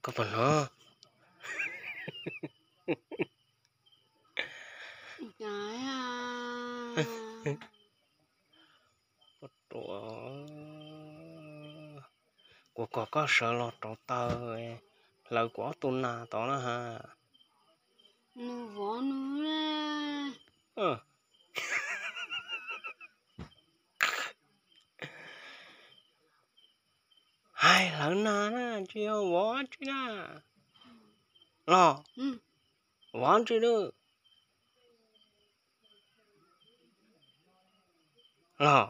Koj puas hnov? Kuv kom koj sawv los rauv taws hlawv kuv ob tug nas tod na has. Hais hlawv nas na, tsis yog vov tsi na. Los, vov tsi lawm. Los,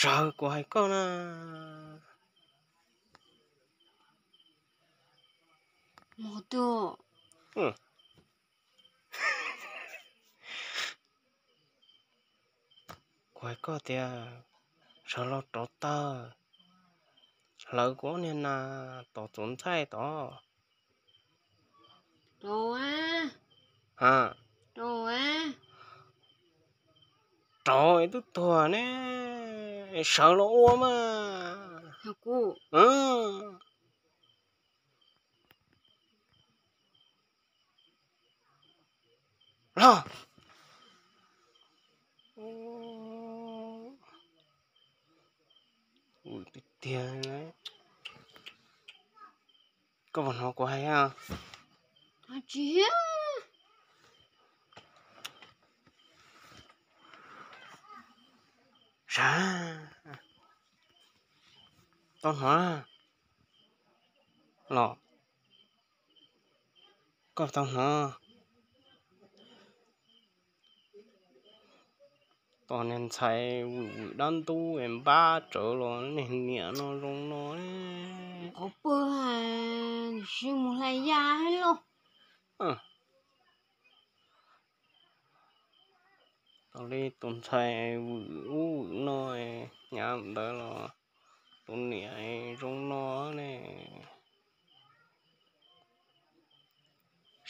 sawv kuv hais koj na. Kuv hais koj tias, sawv los rauv taws hlawv kuv ob niag nas tom txuas ntxaij tod. Rauv, rauv es twb tuag ne, sawv los ua mas. Los, tiag tiag, koj puas hnov kuv hais? Tsis, sawv, tau hnov los? Koj tau hnov tos niag ntxhais vwm vwm dab ntub es npab tsawv los niag niam no zoo no. Qhov pawg hais sim mus hlais yas los. Tos li tus ntxhais vwm ub vwm no, hnyav ntawd los tus niam zoo no ne.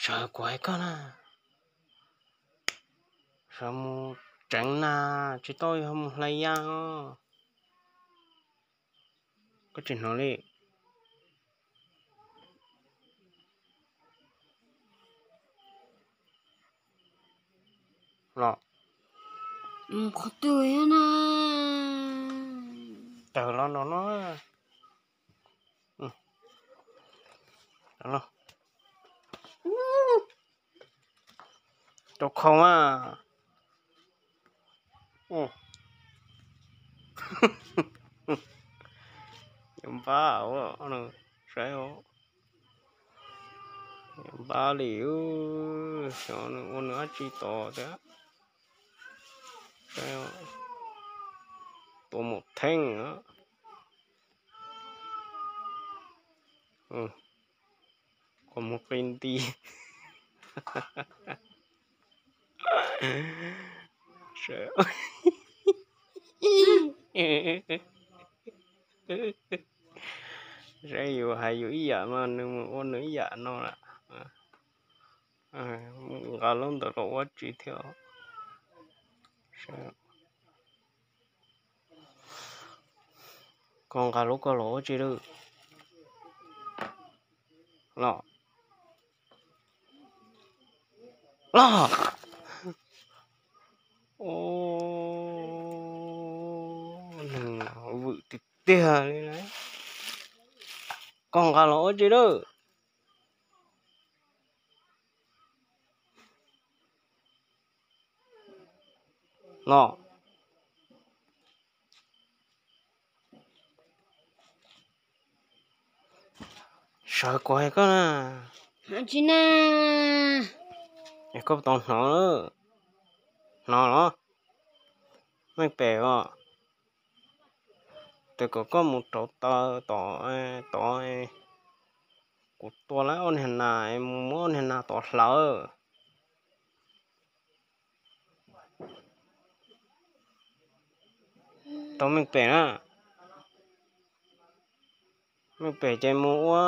Sawv kuv hais koj na, sawv mus tseev nas, tsis tau yog mus hlais yas os. Koj tsis hnov li los? Qhov twg na? Tawm los no no. Rau khau mas. Yuav npab, saib, yuav npab li, xyov nws ua nws dab tsi tod thiab. Tua mus theej. Koj mus qi nti. Saib yus hais yus ib yam mas nws mus ua nws ib yam no lawm. Nqa lub ntawd los ua tsi thiab? Koj nqa lub koj los ua tsi lawm? Los, los. Nws vwm tiag tiag li. Koj nqa los ua tsi lawm? Los, sawv kuv hais koj na. Tsis na. Es koj tau hnov, hnov los? Meej pem os. Tes kom koj mus rauv taws tod, tod, kuv tua lawm ob niag nas, mus muab ob niag nas tod hlawv. Tau meej pem na. Meej pem ces mus ua.